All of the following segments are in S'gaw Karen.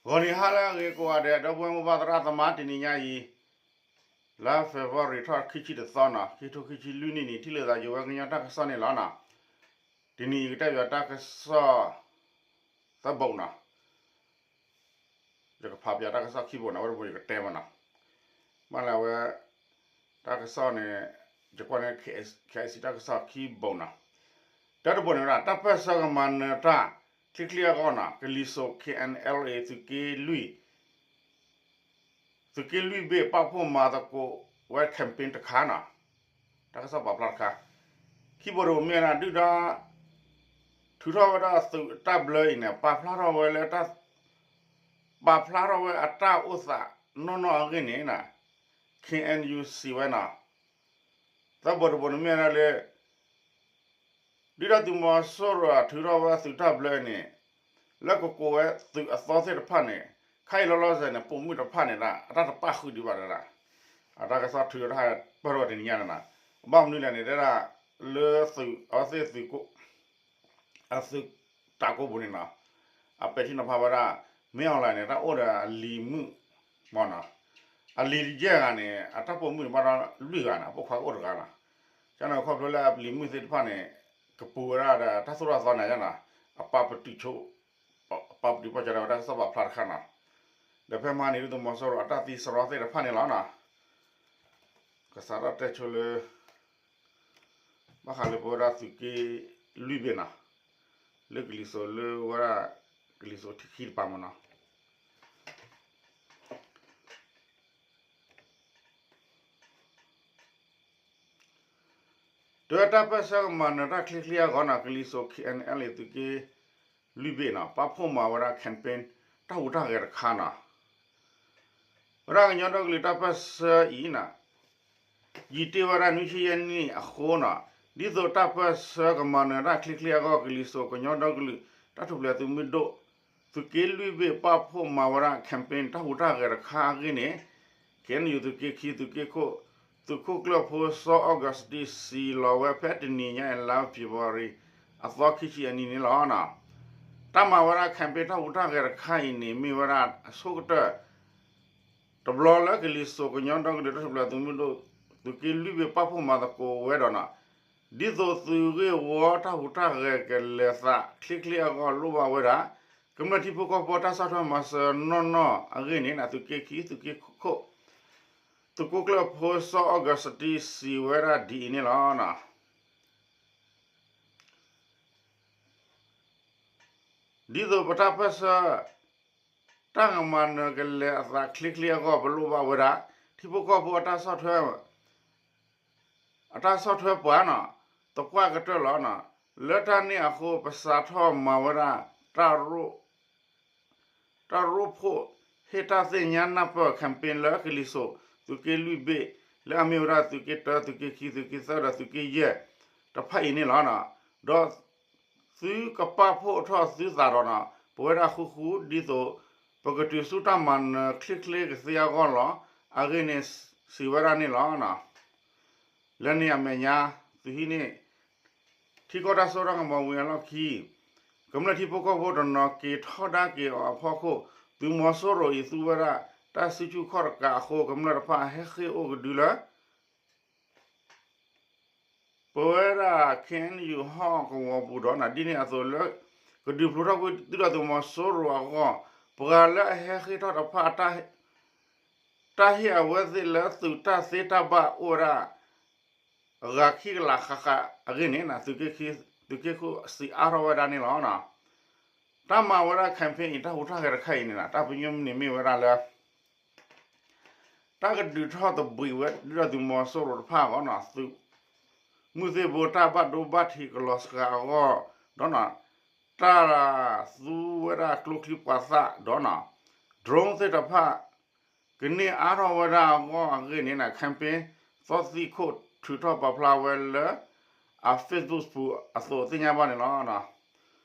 ဂီၤနံၤဟါလၢအဂ့ၤကိးဂၤဒဲး ဒီပုၢ်ဝဲၢ်မိၢ်ပၢ်သရၣ်သမါ တနံၤညါအံၤ လါ February ထီၣ်ခံဆံတသီနီၤ ခံထိခံဆံလွံၢ်နံၣ်န့ၣ် ထံၣ်လိာ်သးယဝဲကညီတၢ်ကစီၣ်န့ၣ်လီၤနီၤ. တနံၤအံၤကတဲပၠးတၢ်ကစီၣ် သၢဘိးနီၤ. ယကဖးပၠးတၢ်ကစီၣ်ခံဘိးနီၤ ဝဲတဘိးယကတဲမးနီၤ. ဘၣ်လၢအဝဲ တၢ်ကစီၣ်န့ၣ် ယကွၢ်န့ၣ် KIC တၢ်ကစီၣ်ခံဘိးနီၤ. တၢ်တဘိးန့ၣ်ဝဲဒၣ် တၢ်ပၢၢ်ဆၢကမၤနၢၤတၢ် ချ့ချ့အဂီၢ်နီၤ ကလံၤစိး KNLA သုးက့လွံၢ် သုးက့လွံၢ်ဘ့ၣ်ပာ်ဖှိၣ်မၤသကိးဝဲ campaign တခါနီၤ. တၢ်ကစီၣ်ပာ်ဖျါတခါ ခံဘိးတဘိးမ့ၢ်ဝဲဒၣ် ဒုၣ်ဒါ ထုးထီၣ်ဝဲဒၣ်သုးတၢ်ဘျၢအံၤန့ၣ် ပာ်ဖျါထီၣ်ဝဲလၢ ပာ်ဖျါထီၣ်ဝဲအတၢ်အိၣ်သးနီၢ်နီၢ်အဂ့ၢ်န့ၣ် KNU စံးဝဲနီၤ. သၢဘိးတဘိးန့ၣ်မ့ၢ်ဝဲဒၣ်လၢ ဒုၣ်ဒါသုးမီၤစိရိၤအထုးထီၣ်ဝဲသုးတၢ်ဘျၢန့ၣ် လၢကကိးဝဲသုးအသီသ့ၣ်တဖၣ်န့ၣ် ခဲအံၤလီၤလီၤဆဲးန့ၣ် ပိာ်မုၣ်တဖၣ်န့ၣ်ဒၣ် အတၢ်တပာ်ဃုာ်ဒံးဘၣ်ဒၣ် အတၢ်ကစီၣ်ထုးထီၣ်တၢ်ပၢၢ်ထီၣ်တနံၤညါန့ၣ်နီၤ. ဘၣ်မနုၤလဲၣ်န့ၣ် တဲဒၣ် လၢသုးအဝဲသ့ၣ် အသုးတၢ်ကိးပူၤန့ၣ်နီၤ အပဲာ်ထံနီၤဖးဝဲဒၣ် မ့ၢ်အီၤလဲၣ်န့ၣ် တၢ်အိၣ်ဒီးအလံၤမုၣ်မ့ၢ်နီၤ. အလံၤတယဲၢ်ဂၤန့ၣ် အတၢ်ပိာ်မုၣ်န့ၣ်ဘၣ်ဒီးလွံၢ်ဂၤနီၤ အပိာ်ခွါကအိၣ်တဂၤနီၤ. ကန့ၣ်ခီဖျိလၢအလံၤမုၣ်သ့ၣ်တဖၣ်န့ၣ် ကပူၤဝဲဒၣ်ဒီးတၢ်သိၣ်တၢ်သီန့ၣ်နီၤ အပာ်ပတုာ်ဆိ ပာ်ပတုာ်ပီၢ်ကၢ်ဒီးဝဲဒၣ်တၢ်ကစီၣ်ပာ်ဖျါတခါနီၤ. ဒီးဖဲမဟါန့ၣ် ဒုၣ်ဒါသုးမီၤစိရိၤအတၢ်သံစရီသ့ၣ်တဖၣ်န့ၣ်လီၤနီၤ. ကစးထီၣ်တဲဆိလၢ ဘၣ်ဃးလၢပဝဲဒၣ်သုးက့လွံၢ်ဘ့ၣ်နီၤ လၢကလံၤစိးလၢဝဲဒၣ် ကလံၤစိးထံခံတပၤမ့ၢ်နီၤ. တၢ်ပၢၢ်ဆၢကမၤနၢၤတၢ်ချ့ချ့အဂီၢ်နီၤ ကလံၤစိး KNLA သုးက့လွံၢ်ဘ့ၣ်နီၤ ပာ်ဖှိၣ်မၤဝဲဒၣ် campaign တၢ်ဟူးတၢ်ဂဲၤတခါနီၤ. ဝဲဒၣ်ကညီဒီကလုာ်တၢ်ပၢၢ်ဆၢအံၤနီၤ ယံာ်တ့ၢ်ဝဲဒၣ်နွံဆံယဲၢ်နံၣ်အဃိနီၤ ဒ်သိးတၢ်ပၢၢ်ဆၢကမၤနၢၤတၢ်ချ့ချ့အဂီၢ် ကလံၤစိးကညီဒီကလုာ်တၢ်ထူၣ်ဖျဲးသုးမုၢ်ဒိၣ် သုးက့လွံၢ်ဘ့ၣ်ပာ်ဖှိၣ်မၤဝဲဒၣ် campaign တၢ်ဟူးတၢ်ဂဲၤတခါအဂ့ၢ်န့ၣ် KNU သုးက့ခံသုးက့ခိၣ် သုးခိၣ်ကျၢၢ်ဖိစီၤအီကူးစတံ စံးလီၤဝဲဖဲတနံၤညါအံၤလါ February အသီခံဆံအနံၤန့ၣ်လီၤ. တၢ်မၤဝဲဒၣ် campaign တၢ်ဟူးတၢ်ဂဲၤတခါအံၤန့ၣ် မ့ၢ်ဝဲဒၣ်အဆိကတၢၢ် တဘျီလၢကလံၤစိးကညီဒီကလုာ်တၢ်ထူၣ်ဖျဲးသုးမုၢ်ဒိၣ် သုးက့လွံၢ်ဘ့ၣ်ပာ်ဖှိၣ်မၤသကိးဝဲဒီးနီၤ ဒ်သိးသုးဂ့ၢ်ဝီတၢ်ဟူးတၢ်ဂဲၤကလဲၤသးချ့ချ့အဂီၢ်လိၣ်ဘၣ်ဝဲဒၣ် ကမျၢၢ်ထံဖိကီၢ်ဖိတၢ်ဆီၣ်ထွဲမၤစၢၤနီၢ်နီၢ်အဂ့ၢ်န့ၣ် သုးက့ခံ သုးက့ခိၣ် သုးခိၣ်ကျၢၢ်ဖိစီၤအီကူးစတံ စံးဝဲဒၣ်ဒ်အံၤန့ၣ်လီၤ. ဒ်သိးပတၢ်ပၢၢ်ဆၢ တၢ်ကမၤနၢၤကလဲၤအသးချ့ချ့အဂီၢ် ပလိၣ်ဘၣ်ဝဲဒၣ် ထံဖိကီၢ်ဖိအတၢ်ဆီၣ်ထွဲ အတၢ်ဆီၣ်ထွဲပှၤနီၤ သပှၢ်ကတၢၢ်လီၤ. လၢတၢ်န့ၣ်အဃိ ပစးထီၣ်မၤဝဲဒၣ် တၢ်ရိဖှိၣ်ဟ့ၣ်တၢ်သ့ၣ်ညါနၢ်ပၢၢ် campaign လၢကလံၤစိး သုးက့လွံၢ်ဘ့ၣ် လၢအမ့ၢ်ဝဲဒၣ်သုးက့တၢ သုးက့ခံ သုးက့သၢဒီးသုးက့ယဲၢ် တဖၣ်အံၤန့ၣ်လီၤ. ဒီးသုကပာ်ဖှိၣ်ထီၣ်သုသးဒီးနီၤ ပဝဲဒၣ်ဃူဃူ ဒ်သိး ပကတုၤဆူတၢ်မၤနၢၤချ့ချ့ကသ့အဂီၢ်လီၤ. အဂ့ၢ်န့ၣ် စံးဝဲဒၣ်န့ၣ်လီၤ. လၢန့ၣ်အမဲာ်ညါ သုဟံးန့ၢ် ထံကီၢ်တၢ်စိတၢ်ကမီၤဝံၤအလီၢ်ခံ ကမျၢၢ်ထံဖိကီၢ်ဖိတနီၤက့ၤထီဒါက့ၤအီၤအဖီခိၣ် သုးမီၤစိရိၤအံၤသူဝဲဒၣ် တၢ်စုဆူၣ်ခီၣ်တကးအဃိ ကမျၢၢ်တဖၣ်ဟဲဃ့ၢ်အိၣ်ကဒုလၢ ပဝဲဒၣ် KNU ဟီၣ်ကဝီၤပူၤဒီး ဒ်န့ၣ်အသိးလၢ ကဒုးဖျိထီၣ်ကွံာ်သုးဒီးသုးမီၤစိရိၤအဂီၢ် ပှၤလၢအဟဲဃ့ၢ်ထီၣ်တဖၣ် တၢ်ဟ့ၣ်အဝဲသ့ၣ်လၢသုးတၢ်သ့တၢ်ဘၣ်အိၣ်ဝဲဒၣ် အဂၤခံကလးဃၣ်ဃၣ်အဂ့ၢ်န့ၣ် သုးက့ခိၣ်စံးအါထီၣ်ဝဲဒၣ်န့ၣ်လီၤ. တၢ်မၤဝဲဒၣ် campaign အံၤ တၢ်ဟူးတၢ်ဂဲၤတခါအံၤန့ၣ် တၢ်ပညိၣ်န့ၣ်မ့ၢ်ဝဲဒၣ်လၢ တၢ်ကဒုးထီၣ်သဘှံးဝဲ ဒုၣ်ဒါသုးမီၤစိရိၤတဖၣ်အဂီၢ်နီၤ သုးမုၢ်သ့ၣ်ဘိတၢ်ဘၣ်ဒိဘၣ်ထံးကလီၤစှၤအဂီၢ် ဒီး တၢ်သူဝဲဒၣ်ကျိချံမျိာ်သၣ်ဒီး drone သ့ၣ်တဖၣ် ကန့ၢ်အါထီၣ်ဝဲဒၣ်အဂီၢ်အဂ့ၢ်န့ၣ် campaign သီသံခိၣ်ထုးထီၣ်ပာ်ဖျါဝဲလၢ အ Facebook ပူၤအသိးသ့ၣ်ညါဘၣ်န့ၣ်လီၤ.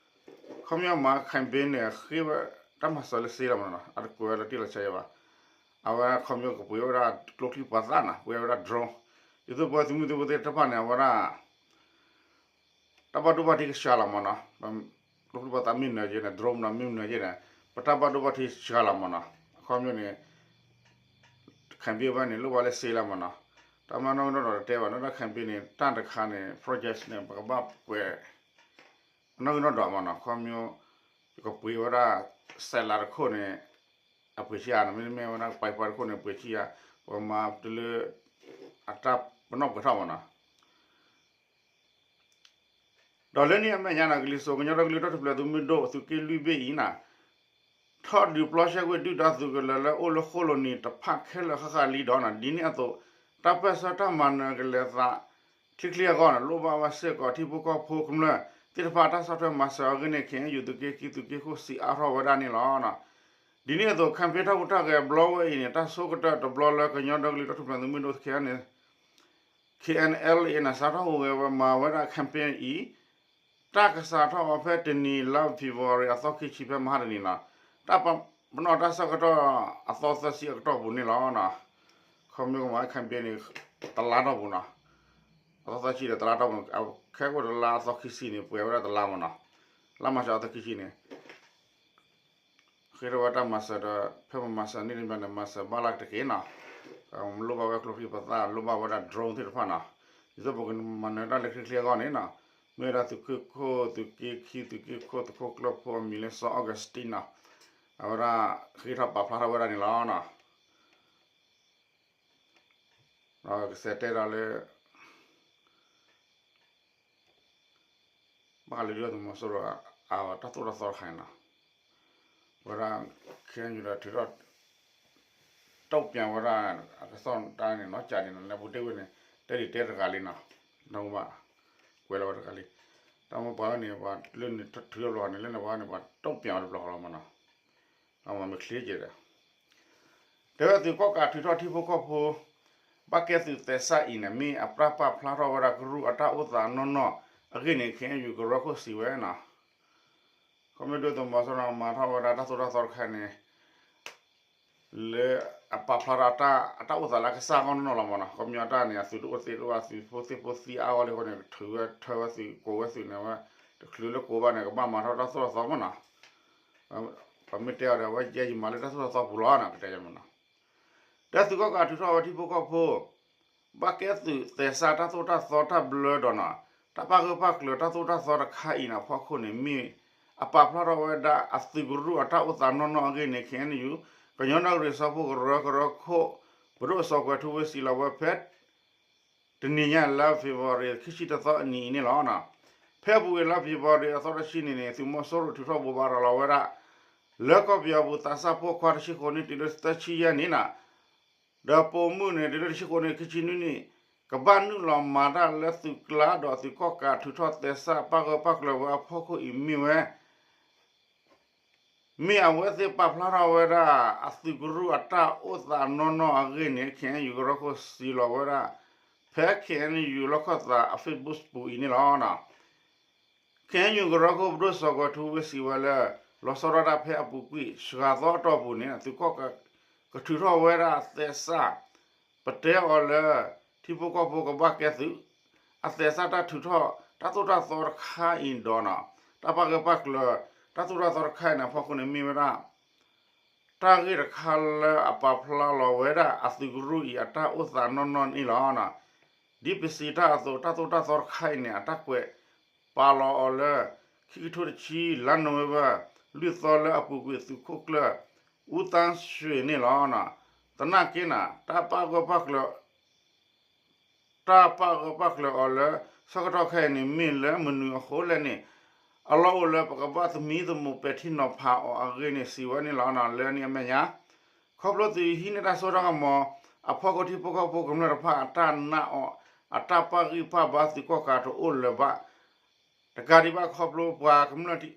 ခီပညီမၤ campaign န့ၣ် ဃ့ဝဲတၢ်မၤစၢၤလၢစ့လီၤမးနီၤ အတကွဲးဝဲလၢတ့ၢ်လီၤဆဲးယဲဘၣ်. အဝဲခီပညီကပှ့ၤဝဲဒၣ်ကျိချံမျိာ်သၣ်နီၤ ပှ့ၤဝဲဒၣ် drone ဒ်သိးပဝဲသုးမုၢ်သ့ၣ်ဘိသ့ၣ်တဖၣ်န့ၣ် အဝဲဒၣ် တၢ်ဘၣ်ဒိဘၣ်ထံးကစှၤလီၤမးနီၤ ကျိချံမျိာ်သၣ်မ့ၢ်နၢၤက့န့ၣ် drone မ့ၢ်နၢၤက့န့ၣ် ပတၢ်ဘၣ်ဒိဘၣ်ထံးစှၤလီၤမ့ၢ်နီၤ. အခီပညီန့ၣ် campaign ဘၣ်န့ၣ် လိၣ်ဘၣ်လၢစ့လၢမ့ၢ်နီၤ. တၢ်မၤနီၣ်ဂံၢ်နီၣ်ဒွးတတဲဘၣ်နီၤ, တၢ် campaign န့ၣ် တၢ်တခါန့ၣ် project န့ၣ် ပကဘၣ်ပှဲၤ နီၣ်ဂံၢ်နီၣ်ဒွးမ့ၢ်နီၤ. အခီပညီ ယကပှ့ၤဝဲဒၣ် စဲးလးတခိၣ်န့ၣ် အပှ့ၤဆံးယၤနီၤ, မ့တမ့ၢ်ဝဲဒၣ် ပှဲၤပှဲၤတခိၣ်န့ၣ် ပှ့ၤဆံးယၤ, ပမၤတုၤလၢ အတၢ်ပနီၣ်ပှဲၤထီၣ်မ့ၢ်နီၤ. ဒီးလၢန့ၣ်အမဲာ်ညါနီၤ, ကလံၤစိးကညီဒီကလုာ်တၢ်ထူၣ်ဖျဲးသုးမုၢ်ဒိၣ် သုးက့လွံၢ်ဘ့ၣ်အံၤနီၤ, ထီၣ်ဒုးပျီဆှဲကွံာ်ဒုၣ်ဒါသုးကလၢၤလၢအိၣ်လၢဃိၣ်လိၤနံၤတဖၣ်ခဲလၢာ်ဃၣ်ဃၣ်လံဒီးနီၤ, ဒ်န့ၣ်အသိး တၢ်ပၢၢ်ဆၢတၢ်မၤနၢၤကလဲၤသး ချ့ချ့အဂီၢ်နီၤ, လိၣ်ဘၣ်ဝဲစ့ၢ်ကီးထံဖိကီၢ်ဖိကမျၢၢ်သ့ၣ်တဖၣ်တၢ်ဆီၣ်ထွဲမၤစၢၤအဂ့ၢ်န့ၣ် ခ့ၣ်အဲၣ်ယူၣ် သုးက့ခံ သုးက့ခိၣ်စံးအါထီၣ်ဝဲဒၣ်န့ၣ်လီၤ. ဒ်န့ၣ်အသိး campaign တၢ်ဟူးတၢ်ဂဲၤဘျီဝဲအံၤန့ၣ် တၢ်ဆိကတၢၢ်တဘျီလၢကညီဒီကလုာ်တၢ်ထူၣ်ဖျဲးသုးမုၢ်ဒိၣ် ခ့ၣ်အဲၣ်ယူၣ် ခ့ၣ်အဲၣ်ယူၣ် န့ၣ် စးထီၣ်ဟူးဂဲၤဝဲမၤဝဲဒၣ် campaign အံၤ တၢ်ကစးထီၣ်အီၤဖဲတနံၤလါ February အသီခံဆံဖဲမဟါတနံၤနီၤ, တၢ်ပနီၣ်တၢ်ဆၢကတီၢ်အသီသၢဆံအကတီၢ်ပူၤန့ၣ်လီၤ. ခီမ့ၢ်ကမၤ campaign န့ၣ် တလါတီၢ်ပူၤနီၤ, အသီသၢဆံဒီးတလါတီၢ်ပူၤ, ခဲကိာ်တလါအသီခံဆံန့ၣ် ပှဲၤဝဲဒၣ်တလါမ့ၢ်နီၤ, လါမၤရှးအသီခံဆံန့ၣ် ဃ့ထီၣ်ဝဲတၢ်မၤစၢၤဒီး ဖဲပမၤစၢၤန့ၣ်တမံၤန့ၣ် မၤစၢၤဘၣ်လၢတက့ၢ်နီၤ, လိၣ်ဘၣ်ဝဲကျိချံပသၣ် လိၣ်ဘၣ်ဝဲဒၣ် drone သ့ၣ်တဖၣ်နီၤ, ဒ်သိးပကမၤနၢၤတၢ်လၢချ့ချ့အဂီၢ်န့ၣ်နီၤ, မ့ၢ်ဝဲဒၣ်သုးခိၣ် သုးက့ခံ သုးက့ခိၣ် သုးခိၣ်ကျၢၢ်ဖိအမံၤလၢစီၤ Augustine နီၤ, အဝဲဒၣ်ဃ့ထီၣ်ပာ်ဖျါထီၣ်ဝဲဒၣ်န့ၣ်လီၤနီၤ. ဒီးကစဲးတဲဒီးလၢ ဘၣ်ဃးလၢဒုၣ်ဒါသုးမီၤစိရိၤ အတၢ်သိၣ်တၢ်သီတခါန့ၣ်နီၤ, ဝဲဒၣ် ခ့ၣ်အဲၣ်ယူၣ် ဒီးထုးထီၣ် တုံ့ပြန်ဝဲဒၣ် အကစီၣ်တၢ်န့ၣ်နီၤ, ကးဒ်န့ၣ် လၢပူၤတ့ၢ်ဝဲန့ၣ် တဲဒ်တဲတဂၤလံနီၤ, တၢ်မူဘၣ် ကွဲးလီၤဝဲတဂၤလံ, တၢ်မူပှၤဝဲန့ၣ် ပှၤလၢနထုးထီၣ်ဘျီန့ၣ် လၢနပှၤန့ၣ် ပှၤတုံ့ပြန်ဝဲတဘျီဃီလီၤမ့ၢ်နီၤ. အမ့ၢ်ချ့ကဲဒီး တဲဝဲသုးကီၣ်ကးထုးထီၣ်ထံဖိကီၢ်ဖိ ဘၣ်ကဲသုးသဲးစးအံၤန့ၣ် မ့ၢ်အပၢ်ပာ်ဖျါထီၣ်ဝဲဒၣ်ကရူၢ်အတၢ်အိၣ်သးနီၢ်နီၢ်အဂ့ၢ်န့ၣ် ခ့ၣ်အဲၣ်ယူၣ်ကရၢခိၣ်စံးဝဲနီၤ. ခီမ့ၢ်ဒုၣ်ဒါသုးမီၤစိရိၤမၤထီၣ်ဝဲဒၣ်တၢ်သိၣ်တၢ်သီတခါန့ၣ် လၢအပာ်ဖျါထီၣ်အတၢ်အိၣ်သးလၢအကစၢ်အဂီၢ်နီၢ်နီၢ်လီၤမ့ၢ်နီၤ. ခီပညီတၢ်န့ၣ် အသုးတအိၣ်သ့တအိၣ် အသုးဖိသ့ၣ်ဖိသံအါအါလံအဃိန့ၣ် ထုးဝဲထၢဝဲသုး ကိးဝဲသုးန့ၣ်ဝဲ တချုးလၢကိးဘၣ်န့ၣ် ကဘၣ်မၤထီၣ်တၢ်သိၣ်တၢ်သီမ့ၢ်နီၤ. ပမ့ၢ်တဲအီၤဒီး အဝဲယဲယမၤလၢတၢ်သိၣ်တၢ်သီပူၤလီၤနီၤ ကတဲယမ့ၢ်နီၤ. ဒီးသုးကီၣ်ကးထုးထီၣ်ဝဲထံဖိကီၢ်ဖိ ဘၣ်ကဲသုးသဲးစးတၢ်သိၣ်တၢ်သီတၢ်ဘျၢဒီးနီၤ တၢ်ပာ်ဂၢၢ်ပာ်ကျၢၤတၢ်သိၣ်တၢ်သီတခါအံၤန့ၣ်အဖီခိၣ်န့ၣ် မ့ၢ်အပာ်ဖျါထီၣ်ဝဲဒၣ်အသုးကရူၢ်အတၢ်အိၣ်သးနီၢ်နီၢ်အဂ့ၢ်န့ၣ် ခ့ၣ်အဲၣ်ယူၣ် ကညီဒီကလုာ်စၢဖှိၣ်ကရၢကရိခိၣ် ပဒိၣ်စီၤကွဲၤထူဝ့စံးလီၤဝဲဖဲ တနံၤညါလါ February ခံဆံတသီအနံၤအံၤန့ၣ်လီၤ. ဖဲအပူၤကွံာ်လါ February အသီတဆံနံၤန့ၣ် သုးမီၤစိရိၤထုးထီၣ်ဘိးဘၣ်ရၤလီၤဝဲဒၣ် လၢကီၢ်ပယီၤပူၤသးစၢ်ဖိခွါတဆံဃိးနံၣ်တုၤလၢသၢဆံယဲၢ်နံၣ်နီၤ ဒီးပိာ်မုၣ်န့ၣ် တုၤလၢတဆံဃိးနံၣ်ခံဆံနွံနံၣ် ကဘၣ်နုာ်လီၤမၤတၢ်လၢသုးကျါဒီးသုးကီၣ်ကးထုးထီၣ်သဲးစးပာ်ဂၢၢ်ပာ်ကျၢၤဝဲအဖီခိၣ်အံၤမ့ၢ်ဝဲ မ့ၢ်အဝဲသ့ၣ်ပာ်ဖျါထီၣ်ဝဲဒၣ် အသုးကရူၢ်အတၢ်အိၣ်သးနီၢ်နီၢ်အဂ့ၢ်န့ၣ် ခ့ၣ်အဲၣ်ယူၣ်ကရၢခိၣ်စံးလီၤဝဲဒၣ် ဖဲ ခ့ၣ်အဲၣ်ယူၣ်လီၢ်ခၢၣ်သးအ Facebook ပူၤအံၤန့ၣ်လီၤ. ခ့ၣ်အဲၣ်ယူၣ်ကရၢခိၣ်ပဒိၣ်စီၤကွဲၤထူဝ့စံးဝဲလၢ လီၤဆီဒၣ်တၢ်ဖဲအပူၤကွံာ် စှၤသီအတီၢ်ပူၤန့ၣ် သုးကီၣ်ကးကထုးထီၣ်ဝဲဒၣ်အသဲးစး ပတဲအီၤလၢ ထံဖိကီၢ်ဖိကဘၣ်ကဲသုး အသဲးစးတၢ်ထုးထီၣ် တၢ်သိၣ်တၢ်သီတခါအံၤဒီးနီၤ တၢ်ပာ်ဂၢၢ်ပာ်ကျၢၤ တၢ်သိၣ်တၢ်သီတခါအံၤန့ၣ်အဖီခိၣ်န့ၣ်မ့ၢ်ဝဲဒၣ် တၢ်ဂ့ၢ်တခါလၢအပာ်ဖျါလီၤဝဲဒၣ် အသုးကရူၢ်အံၤအတၢ်အိၣ်သးနီၢ်နီၢ်န့ၣ်လီၤ. ဒ်ပစံးတၢ်အသိး တၢ်သိၣ်တၢ်သီတခါအံၤန့ၣ် အတၢ်ကွဲးပာ်လီၤအီၤလၢ ခံကထိတဆံ လါနိၣ်ဝ့ဘၢၣ် လွံၢ်သီလၢအပူၤကွံာ်သုးခိၣ်ကျၢၢ် အူသန်းရွှေန့ၣ်လီၤ. သနာ်က့န့ၣ် တၢ်ပာ်ဂၢၢ်ပာ်ကျၢၤ တၢ်ပာ်ဂၢၢ်ပာ်ကျၢၤအီၤလၢ ဆၢကတီၢ်ခဲအံၤန့ၣ် မ့ၢ်လၢမနုၤအဃိလဲၣ်န့ၣ် အလီၢ်အိၣ်လၢပကဘၣ်သမံသမိးပဲာ်ထံနီၤဖးအီၤအဂ့ၢ်န့ၣ် စံးဝဲန့ၣ်လီၤ. လၢန့ၣ်အမဲာ်ညါ ခီဖျိသုးဟံးန့ၢ်တၢ်စိတၢ်ကမီၤ အဖီခိၣ်ထံဖိကီၢ်ဖိကမျၢၢ်တဖၣ်အတၢ်နာ်အီၤ အတၢ်ပာ်ဂံၢ်ပာ်ဘါသုးကီၣ်ကးတအိၣ်လၢၤဘၣ် တကးဒံးဘၣ်ခီဖျိပှၤကမျၢၢ် ထီ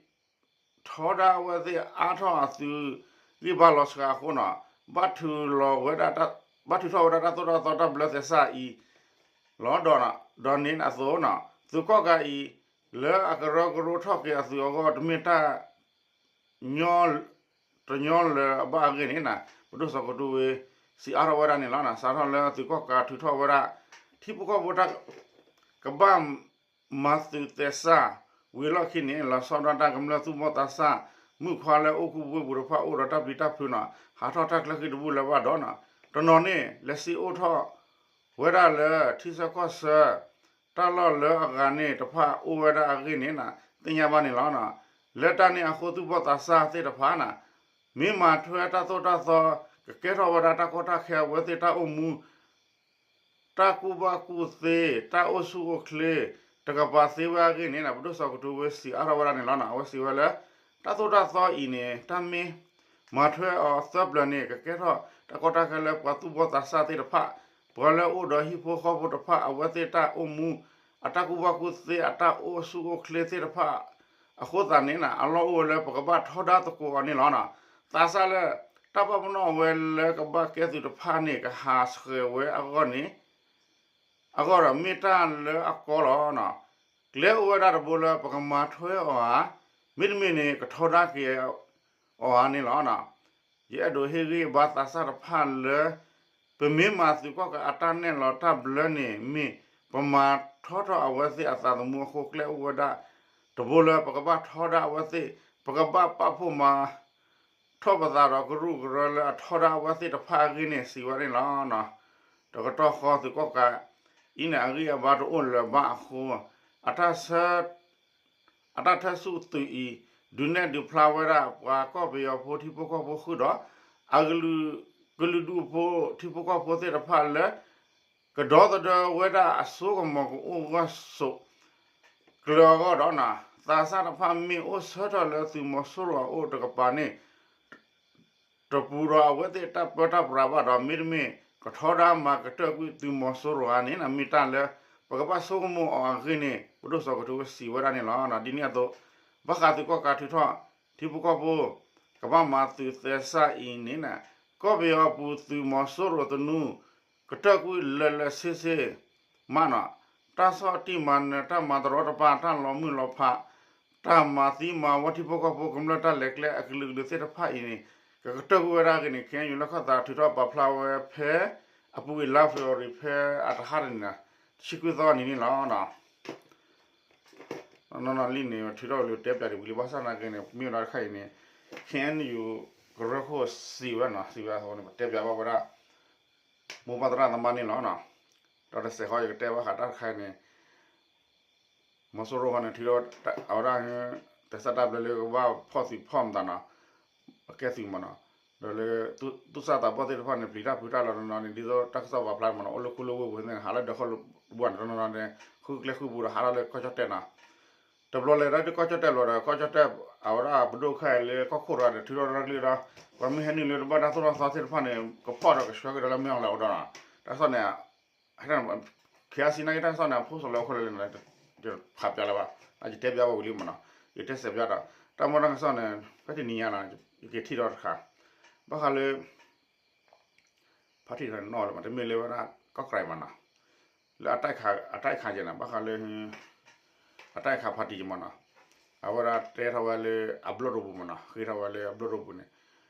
ဒါအဝဲသ့ၣ်အါထီၣ်အသုးဂံၢ်ဘါလီၤစှၤအဃိန့ၣ် ဘၣ်ထုးလီၤဝဲဒၣ် ဘၣ်ထုးထီၣ်ဝဲဒၣ်တၢ်သိၣ်တၢ်သီတၢ်ဘျၢသဲးစးအံၤလီၤ. ဒီးန့ၣ်အသိးန့ၣ် သုးကီၣ်ကးအံၤ လၢအကရၢကရိထီၣ်က့ၤအသုးအဂီၢ် တမ့ၢ်တၢ် ညီ တညီလၢၤအဘၣ်အဂ့ၢ်န့ၣ် ပဒိၣ်စီၤကတူဝ့ စံးအါထီၣ်ဝဲဒၣ်န့ၣ်လီၤ. စးထီၣ်လၢသုးကီၣ်ကးထုးထီၣ်ဝဲဒၣ် ထံဖိကီၢ်ဖိတၢ် ကဘၣ်မၤသုးသဲးစး ဝံၤအလီၢ်ခံန့ၣ် လီၤဆီဒၣ်တၢ်ကမျၢၢ်သူၣ်ဘီၣ်သးစၢ် မုၣ်ခွါလၢအိၣ်ကူၣ်ဘၣ်ဝ့ၢ်ပူၤတဖၣ်အိၣ်ဒီးတၢ်ပျံၤတၢ်ဖုးနီၤ, ဟးထီၣ်တၢ်ချၢဃံတဘူၣ်လၢၤဘၣ်ဒီးနီၤ, တနီၤန့ၣ် လဲၤစံၣ်အိၣ်ထီၣ်ဝဲဒၣ်လၢထံဆၢကီၢ်ဆၢ တၢ်လီၢ်လၢအဂၤန့ၣ်တဖၣ်အိၣ်ဝဲဒၣ်အဂ့ၢ်န့ၣ်နီၤ သ့ၣ်ညါဘၣ်န့ၣ်လီၤ. လၢတၢ်န့ၣ်အဃိ သူၣ်ဘီၣ်သးစၢ်သ့ၣ်တဖၣ်နီၤ မ့ၢ်မၤထွဲတၢ်သိၣ်တၢ်သီ ကကဲထီၣ်ဝဲဒၣ်တၢ်ကီတၢ်ခဲအဝဲသ့ၣ်တၢ်အိၣ်မူ တၢ်ကူၣ်ဘၣ်ကူၣ်သ့ တၢ်အိၣ်ဆူၣ်အိၣ်ချ့ တကပၤသ့ဝဲအဂ့ၢ်န့ၣ် ပဒိၣ်စီၤကတိၤဝဲစံးအါထီၣ်ဝဲဒၣ်န့ၣ်လီၤ. အဝဲစံးဝဲလၢ တၢ်သိၣ်တၢ်သီအံၤန့ၣ် တၢ်မ့ၢ်မၤထွဲအီၤသၢပျၢၤန့ၣ် ကကဲထီၣ်တၢ်ကီတၢ်ခဲလၢပှၤသူၣ်ဘီၣ်သးစၢ်သ့ၣ်တဖၣ်, ပှၤလၢအအိၣ်ဒီးဟံၣ်ဖိဃီဖိတဖၣ် အဝဲသ့ၣ်တၢ်အိၣ်မူ အတၢ်ကူၣ်ဘၣ်ကူၣ်သ့ အတၢ်အိၣ်ဆူၣ်အိၣ်ချ့သ့ၣ်တဖၣ် အဃိသတးန့ၣ် အလီၢ်အိၣ်ဝဲလၢပကဘၣ်ထီဒါသကိးအီၤန့ၣ်လီၤ. သးစၢ်လၢ တၢ်ပာ်ပနီၣ်ဝဲလၢကဘၣ်ကဲသုးတဖၣ်န့ၣ် ကဟးဆှဲးဝဲအဂီၢ်န့ၣ် အဂီၢ်ဒီးမ့ၢ်တၢ်လၢအကီလီၤ. ကျဲအိၣ်ဝဲဒၣ်တဘိလၢပကမၤထွဲအီၤဧါ, မ့တမ့ၢ်န့ၣ် ကထီဒါက့ၤအီၤဧါန့ၣ်လီၤ. ယအဲၣ်ဒိးဟ့ၣ်ဂံၢ်ဘါသးစၢ်တဖၣ်လၢ ပမ့ၢ်မၤသုးကီၣ်ကးအတၢ်နဲၣ်လီၤတၢ်ဘျၢန့ၣ် မ့ၢ်ပမၤထီထီၣ်အဝဲသ့ၣ်အသးသမူအဃိ ကျဲအိၣ်ဝဲဒၣ်တဘိလၢပကဘၣ်ထီဒါအဝဲသ့ၣ်, ပကဘၣ်ပာ်ဖှိၣ်မၤ ထီၣ်ပသးဒီးကရူၢ်ကရၢလၢအထီဒါအဝဲသ့ၣ်တဖၣ်အဂ့ၢ်န့ၣ် စံးဝဲန့ၣ်လီၤ. တကတီၢ်ဃီသုးကီၣ်ကးအံၤန့ၣ် အဂံၢ်အဘါတအိၣ်လၢၤဘၣ်အဃိ အတၢ်ဆၢ အတၢ်ထၢၣ်ဆူၣ်သုးအံၤ ဒုးနဲၣ်ဒုးဖျါဝဲဒၣ်ပှၤကီၢ်ပယီၤဖိထံဖိကီၢ်ဖိဃုာ်ဒီး အကလုာ်ဒူၣ်ဖိထံဖိကီၢ်ဖိသ့ၣ်တဖၣ်လၢ ကဒီသဒၢဝဲဒၣ်အစိကမီၤကအိၣ်ဂၢၢ်ဆိးကျၢၤအဂီၢ်ဒီး သးစၢ်တဖၣ်မ့ၢ်အိၣ်ဆၢထၢၣ်လၢသုးမီၤစိရိၤအအိၣ်တကပၤန့ၣ် တပူၤဒီးအဝဲသ့ၣ်တၢ်ပၢတၢ်ပြးဘၣ်ဒီး မ့တမ့ၢ်ကထီဒါမၤကတၢၢ်ကွံာ်သုးမီၤစိရိၤဧါန့ၣ် မ့ၢ်တၢ်လၢပကဘၣ်ဆိကမိၣ်အီၤအဂ့ၢ်န့ၣ် ပဒိၣ်စီၤကတိၤဝဲစံးဝဲဒၣ်န့ၣ်လီၤ. ဒ်န့ၣ်အသိး ဘၣ်ဃးသုးကီၣ်ကးထုးထီၣ် ထံဖိကီၢ်ဖိ ကဘၣ်မၤသုးသဲစးအံၤန့ၣ် ကီၢ်ပယီၤအပူၤသုးမီၤစိရိၤသနူ ကတၢၢ်ကွံာ်လၢာ်လၢာ်ဆ့ဆ့ မးနီၤ, တၢ်ဆီၣ်တံၢ်မၤနၢၤ တၢ်မၤတရီတပါ တၢ်လီၤမုၢ်လီၤဖး တၢ်မၤသံမၤဝီထံဖိကီၢ်ဖိကမျၢၢ်တၢ်လဲၤကျဲအကလုာ်ကလုာ်သ့ၣ်တဖၣ်အံၤန့ၣ် ကကတၢၢ်ကွံာ်ဝဲဒၣ်အဂ့ၢ်န့ၣ် ခ့ၣ်အဲၣ်ယူၣ် လၢခီၣ်သးထုးထီၣ်ပာ်ဖျါဝဲဖဲ အပူၤကွံာ်လါဖ့ၤဘြူၤအါရံၤ ဖဲအတဟါတနံၤန့ၣ် တဆံခွံသီနံၤန့ၣ်လီၤ. နီၢ်နီၢ်လံန့ၣ် ထုးထီၣ်ဝံၤလၢတဲပၠးဒံးဝံၤလံ ဘၣ်ဆၣ်သနာ်က့န့ၣ် မ့ၢ်ဝဲဒၣ်တခါအံၤန့ၣ် ခ့ၣ်အဲၣ်ယူၣ် ကရၢခိၣ်စံးဝဲနီၤ စံးဝဲအဃိန့ၣ် ပတဲပၠးဘၣ်ဝဲဒၣ် မိၢ်ပၢ်သရၣ်သမါန့ၣ်လီၤ. ဒီးတစဲးဃီယကတဲဘၣ်ဃးတၢ်တခါအံၤန့ၣ် မီၤစိရိၤဃီန့ၣ် ထုးထီၣ်အဝဲဒၣ် သဲစးတၢ်ဘျၢလၢကဘၣ်ဖီၣ်သုးဖီၣ်မတၤနီၤ ကဲသုးမးနီၤ, ဒီးလၢ သူၣ်စၢ်သးဘီၣ်သ့ၣ်တဖၣ်န့ၣ် ပျံၤတၢ်ဖုးတၢ်လီၤတနီၤန့ၣ် ဒ်သိးတၢ်ကစီၣ်ပာ်ဖျါမးနီၤ အိၣ်လၢခူလၢဝ့ၢ်ပူၤသ့ၣ်န့ၣ် ဟးလၢဒၢးခီၣ်ဘိန့ၣ် တနီၤနီၤန့ၣ် ဃုကျဲဃုပူၤဒီးဟးထီၣ်လၢကီၢ်ကၠီၣ်တဲၣ်နီၤ တဘျီလဲၤဒၣ်ဒ်ကီၢ်ကၠီၣ်တဲၣ်ဘျီဒီး ကီၢ်ကၠီၣ်တဲၣ် အဝဲဒၣ်ပဒိၣ်ခဲအံၤလၢကီၢ်ခိၣ်တဂၤဒီး ထုးထီၣ်တၢ်ကလုၢ်ဒီး ပှၤမ့ၢ်ဟဲနုာ်လၢတဘၣ်တၢ်သိၣ်တၢ်သီသ့ၣ်တဖၣ်န့ၣ် ကဖီၣ်ဒီးကဆှၢက့ၤဒီးလၢမ့ၢ်အီၤလဲၣ်အိၣ်ဒီးနီၤ တၢ်ကစီၣ်န့ၣ် ခဲအံၤစံးနာ်က့ တၢ်ကစီၣ်န့ၣ် အဖိးစိးလၢအခိၣ်လၢလၢနီၤ ယဖးပၠးလၢၤဘၣ် ယတဲပၠးဘၣ်ဝံၤလံမးနီၤ ယတဲစဲးပၠးဒီး တၢ်မ့ၢ်တၢ်ကစီၣ်န့ၣ် ဖဲတနံၤညါနီၤ ယက့ၤထံၣ်ဒီးတခါ ဘၣ်ဃးလၢ ဖါတံၣ်နီၣ်လၢမး တမ့ၢ်လၢဝဲဒၣ်ကီၢ်ကြဲးမးနီၤ လၢအတၢ်ခး အတၢ်ခးကဲနီၤ ဘၣ်ဃးလၢ အတၢ်ခးဖါတံၣ်ကဲမးနီၤ အဝဲဒၣ်တဲထီၣ်ဝဲလၢအဘျီၣ်ဒိပူၤမးနီၤ ဃ့ထီၣ်ဝဲလၢအဘျီၣ်ဒိပူၤန့ၣ်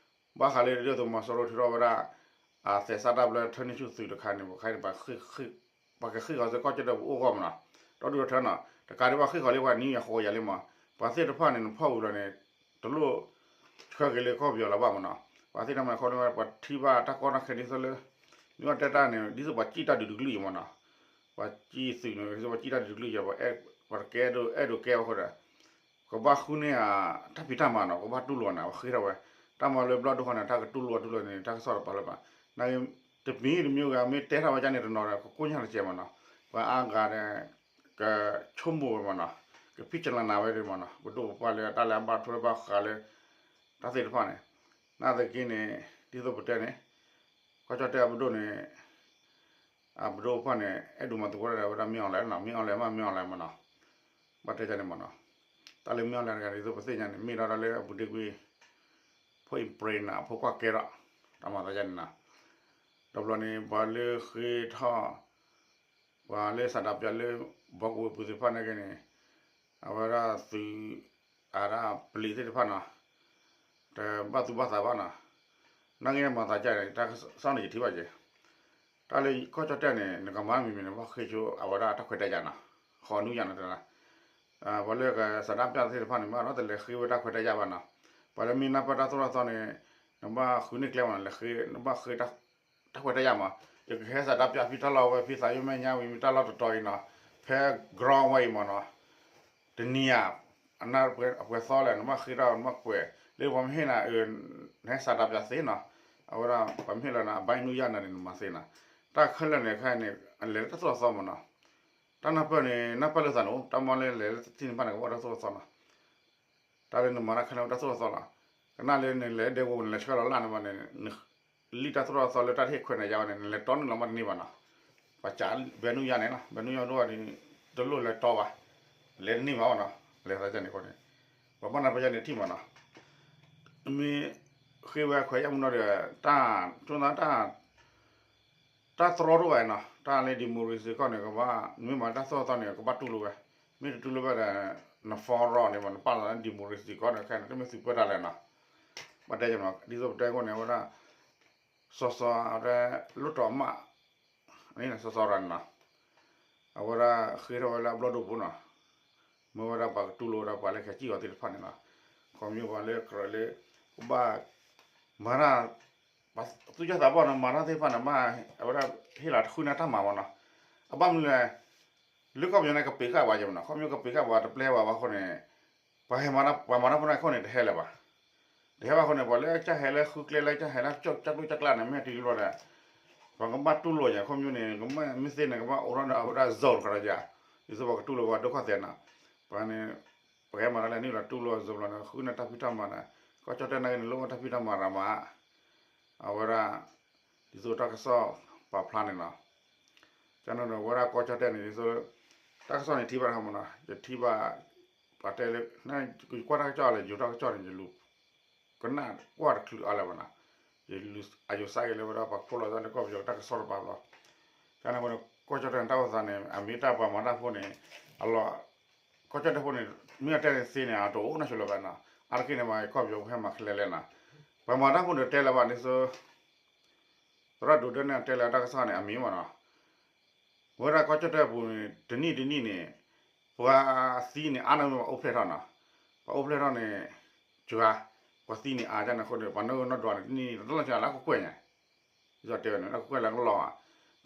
ဘၣ်ဃးလၢဒုၣ်ဒါသုးမီၤစိရိၤထုးထီၣ်ဝဲဒၣ် အသဲစးတၢ်ဘျၢထၢနံၣ်ဆူၣ်သုးတခါန့ၣ် ပှၤခါန့ၣ် ပှၤကဃ့ၢ်ဃီၤစ့ၢ်ကီးကၠီၣ်တဲၣ်ပူၤအိၣ်ဂီၢ်မးနီၤ ဒီဒူၣ်ဒီထၢနီၤ တကးဒံးဘၣ်ဃ့ၢ်ဃီၤလံပှၤနံၣ်အဃိယၤလံမး ပှၤသ့ၣ်တဖၣ်န့ၣ် နဖီၣ်ဝံၤလီၤန့ၣ် တလိၣ်ဆှၢက့ၤလၢကီၢ်ပယီၤလၢၤဘၣ်မးနီၤ ပှၤသ့ၣ်တဖၣ်န့ၣ် ခီဖျိပှၤထံၣ်ဘၣ်တၢ်ကီတၢ်ခဲဒ်သိးလၢ မ့ၢ်အီၤတဲတၢ်န့ၣ် ဒ်သိးပှၤစံၣ်တၢ်ဒုးတကလုာ်အံၤမးနီၤ ပှၤစံၣ်သုးန့ၣ် ဒ်သိးပှၤစံၣ်တၢ်ဒုးတကလုာ်အံၤ ပှၤတကဲဒိၣ်အဲၣ်ဒိးကဲအဃိဒီး ကဘၣ်ဃုန့ၢ်အတၢ်ဖံးတၢ်မၤနီၤ ကဘၣ်တူၢ်လိာ်န့ၣ် ပှၤဃ့ထီၣ်ဝဲ တၢ်မၤလၢဘျီၣ်ဒိဃီန့ၣ် တၢ်ကတူၢ်လိာ်တူၢ်လိာ်န့ၣ် တၢ်ကစီၣ်တပာ်လၢၤဘၣ် နာ်က့ တမံၤတမံၤဂၤ မ့ၢ်တဲထီၣ်ဝဲဒ်န့ၣ်တနီၤဒီး ကကိၣ်ညါတကဲးမးနီၤ ပှၤအါဂၤဒီး ကဆိကမိၣ်ဝဲမးနီၤ ကဖံးကလၤနၤဝဲဒၣ်မးနီၤ ပဒိၣ်ပပှၢ်လၢတၢ်လၢအဘၣ်ထွဲဘၣ်ဃးလၢ တၢ်သ့ၣ်တဖၣ်န့ၣ် နာ်သက့န့ၣ် ဒ်သိးပတဲန့ၣ် ကီၢ်ကၠီၣ်တဲၣ်အပဒိၣ်န့ၣ် အပဒိၣ်ပပှၢ်န့ၣ် အဲၣ်ဒိးမၤသကိးတၢ်ဒီးဝဲဒၣ်မ့ၢ်အီၤလဲၣ်နီၤ မ့ၢ်အီၤလဲၣ်မး မ့ၢ်အီၤလဲၣ်မးနီၤ ဘၣ်တဲဒ်န့ၣ်မးနီၤ တၢ်လၢမ့ၢ်အီၤလဲၣ်တဂၤဒ်သိးပသ့ၣ်ညါန့ၣ် မ့ၢ်ဒၣ်တၢ်လၢအပူၤဒ့ကွံာ် ဖိအံၤပြ့နၤ အဖိခွါကဲထီၣ် တၢ်မၤသးဒ်န့ၣ်နီၤ ဒီးဘျီန့ၣ် ပှၤလၢဃ့ထီၣ် ပှၤလၢစးဒးပၠးလၢ ဘီကဝ့ၤပူၤသ့ၣ်တဖၣ်နာ်က့န့ၣ် အဝဲဒၣ်သုး အဒၣ်ပလံးသ့ၣ်တဖၣ်နီၤ တဘၣ်သူၣ်ဘၣ်သးဘၣ်နီၤ နာ်က့မၤသးဒ်န့ၣ် တၢ်ကစီၣ်န့ၣ်ယထံၣ်ဘၣ်က့ၤ တၢ်လၢကီၢ်ကၠီၣ်တဲၣ်န့ၣ် နကမၤမံၤမံၤန့ၣ် ဘၣ်ဃ့ဆိအဝဲဒၣ်တၢ်ခွဲးတၢ်ယာ်နီၤ ဃီနူယၤနီၤတဲ ပှၤလၢကစးဒးပၠးသ့ၣ်တဖၣ်န့ၣ် ဘၣ်ဒီးတလဲၤဃ့ဝဲတၢ်ခွဲးတၢ်ယာ်ဘၣ်နီၤ ပှၤလၢမ့ၢ်နၢ်ပၢၢ်တၢ်သိၣ်တၢ်သီန့ၣ် နဘၣ်ဃုန့ၢ်ကျဲမးနီၤ, လဲၤဃ့ နဘၣ်ဃ့ တၢ်ခွဲးတၢ်ယာ်မး, ယကဟဲစးတၢ်ပၠးဖံတၢ်လီၢ်ဝဲ ဖံသးယိၣ်မဲာ်ညါဝံၤ မ့ၢ်တၢ်လီၢ်တတီၤအံၤနီၤ, ဖဲ ground ဝဲအံၤမးနီၤ, တနံၤဧါ, အပှဲၤသီလဲၣ် နဘၣ်ဃ့တၢ် နဘၣ်ကွဲး လၢပှၤမ့ၢ်ဟ့ၣ်နၤ နဟဲစးတၢ်ပၠးသ့နီၤ, အဝဲဒၣ် ပှၤမ့ၢ်ဟ့ၣ်လီၤနၤ အဘၣ်နူၢ်ယၢ်နၤန့ၣ် နမၤသ့နီၤ, တၢ်ခဲလၢာ်န့ၣ်ခဲအံၤန့ၣ် အလဲၤလၢတၢ်သိၣ်တၢ်သီမးနီၤ, တၢ်နၢ်ပၢၢ်န့ၣ် နၢ်ပၢၢ်လၢသးန့ၣ် တၢ်မ့ၢ်လၢလဲၤလၢတထံၣ်န့ၣ်ဘၣ်န့ၣ် ကဘၣ်အိၣ်တၢ်သိၣ်တၢ်သီလီၤ. တၢ်လၢနမၤတၢ်ခဲလၢာ်အိၣ်တၢ်သိၣ်တၢ်သီလီၤ. ကနၣ်လၢနလဲၤဒဲကဝီၤ နလဲၤဆှၢလီၤလၢ်န့ၣ်ဘၣ်န့ၣ် နလံၣ်တၢ်သိၣ်တၢ်သီလၢတၢ်တဟ့ၣ်ခွဲးနၤယါဘၣ်န့ၣ် နလဲၤတီနုာ်လီၤမးတန့ၢ်ဘၣ်နီၤ, ပှၤစးဘဲနူၢ်ယၢ်န့ၣ်နီၤ, ဘဲနူၢ်ယၢ်ဒိၣ်ဘၣ်ဒီး တလိၣ်လဲၤတီဘၣ်, လဲၤတန့ၢ်ဘၣ်ဘၣ်နီၤ, လဲၤသးန့ၣ်အဃိန့ၣ် ပှၤဘၣ်နၢ်ပၢၢ်ယါန့ၣ်ထံၣ်မးနီၤ, မ့ၢ်ဃ့ဝဲခွဲးယာ်မုၢ်နီၤဒီး တၢ် ကၠိသးတၢ် တၢ်တြီတအိၣ်ဘၣ်နီၤ, တၢ်လၢ democracy ကီၢ်န့ၣ် ကဘၣ် နမ့ၢ်မၤတၢ်သိၣ်တၢ်သီန့ၣ် ကဘၣ်တူၢ်လိာ်ဝဲ, မ့ၢ်တတူၢ်လိာ်ဝဲဒီး န fall န့ၣ် နပာ်လီၤလၢ democracy ကီၢ်န့ၣ် ခဲအံၤန့ၣ် တမ့ၢ်သုးပၢတၢ်လဲၣ်နီၤ, ဘၣ်တဲနီၤ, ဒ်သိးပတဲအဃိန့ၣ် အဝဲဒၣ် စီၤစီၤ အဝဲဒၣ် လွှတ်တော်အမတ် န့ၣ် စီၤစီၤရၤန့ၣ်နီၤ, အဝဲဒၣ်ဃ့ထီၣ်ဝဲလၢအဘျီၣ်ဒိပူၤနီၤ, မ့ၢ်ဝဲဒၣ်ပှၤကတူၢ်လိာ်ဝဲဒၣ်ပှၤလၢခဲကံၢ်အီၤသ့ၣ်တဖၣ်န့ၣ်နီၤ, ခီမ့ၢ်ပှၤလၢကြၢးလၢ ကဘၣ် မၤတၢ် ပှၤသူၣ်စၢ်သးဘီၣ်နီၤ မၤတၢ်သ့ၣ်တဖၣ်န့ၣ် ဘၣ် အဝဲဒၣ်ဟ့ၣ်လီၤတဃုန့ၢ်တၢ်မၤမးနီၤ, အဘၣ်မနုၤလဲၣ်, လၢကီၢ်ပယီၤန့ၣ် ကပံးဃာ်ပှၤယဲၢ်မးနီၤ, ခီမ့ၢ်ကပံးဃာ်ပှၤတပျဲပှၤဘၣ်အဃိန့ၣ် ပှၤဟဲမၤ ပှၤမၤတၢ်ဖိန့ၣ်အဃိန့ၣ် တဟဲလၢၤဘၣ်, တဟဲဘၣ်အဃိန့ၣ် ပှၤလၢကစၢ်ဟဲလၢဃုကျဲလၢကစၢ်ဟဲလၢကၠိၣ်ကျိၣ်ကၠၢ်ကျၢ်န့ၣ် မ့ၢ်တုၤလီၤဒီး ပှၤကဘၣ်တူၢ်လိာ်ယဲၢ် ခီမ့ၢ်န့ၣ် ကမ့ၢ်မ့ၢ်သ့န့ၣ် ကဘၣ်အိၣ်ထီၣ်ဒီးအဝဲဒၣ် zone တခီဒီးယဲၢ်, ဒ်သိးပှၤကတူၢ်လိာ်ပှၤဒိၣ်ကီၢ်သဲးနီၤ, ပှၤန့ၣ် ပှၤကဟဲမၤတၢ်လဲၣ်န့ၣ်လီၤ တူၢ်လိာ် zone လီၤန့ၣ် ဃုန့ၢ်တၢ်ဖံးတၢ်မၤန့ၣ်, ကီၢ်ကၠီၣ်တဲၣ်နာ်က့န့ၣ် လိၣ်ဘၣ်တၢ်ဖံးတၢ်မၤရၤမး အဝဲဒၣ် ဒ်သိးတၢ်ကစီၣ်ပာ်ဖျါန့ၣ်နီၤ, ကန့ၣ်ဒီးဝဲဒၣ်ကီၢ်ကၠီၣ်တဲၣ်န့ၣ် ဒ်သိး တၢ်ကစီၣ်န့ၣ်ထံၣ်ဘၣ်တခါမးနီၤ, ယထံၣ်ဘၣ် ပှၤတဲလၢ ယကွၢ်တၢ်ကစီၣ်လၢ ယိၤတၢ်ကစီၣ်န့ၣ် ယလူၤ ကနၣ်ကွၢ်တချုးအါလၢၤဘၣ်နီၤ, ယလူၤ အယိၤစးက့ၤလၢဝဲဒၣ်ပှၤဖီၣ်လိာ်သးလၢကီၢ်ပယီၤတၢ်ကစီၣ်တပၤဘျီ, ကန့ၣ်အဃိန့ၣ် ကီၢ်ကၠီၣ်တဲၣ်န့ၣ် တၢ်အိၣ်သးန့ၣ် အမ့ၢ်တၢ်ပှၤမၤတၢ်ဖိန့ၣ် အလီၢ် ကီၢ်ကၠီၣ်တဲၣ်ဖိန့ၣ် မ့ၢ်အတဲန့ၣ်သ့န့ၣ် အတအိၣ်နီတစဲးလၢၤဘၣ်နီၤ, အါတက့ၢ်န့ၣ် ပှၤကီၢ်ပယီၤဖိဟဲမၤခဲလၢာ်လၢနီၤ, ပှၤမၤတၢ်ဖိန့ၣ်တဲလၢၤဘၣ်န့ၣ်သိး သရၣ်ဒိးဒၢန့ၣ်တဲလၢတၢ်ကစီၣ်န့ၣ် အမ့ၢ်မးနီၤ, ဝဲဒၣ်ကီၢ်ကၠီၣ်တဲၣ်ပူၤန့ၣ် တနံၣ်တနံၣ်န့ၣ် ပှၤသံန့ၣ် အါန့ၢ်မ့ၢ်ပှၤအိၣ်ဖျဲၣ်ထီၣ်နီၤ, ပှၤအိၣ်ဖျဲၣ်ထီၣ်န့ၣ် စှၤ, ပှၤသံန့ၣ်အါကန့ၣ်အဃိန့ၣ် ပှၤနီၢ်ဂံၢ်နီၢ်ဒွးန့ၣ် တနံၣ်တလီၢ်စှၤလၢအကကွဲၢ်ညါ, ဒ်သိးတဲဝဲန့ၣ် အကကွဲၢ်လၢကလီၢ်ဧါ,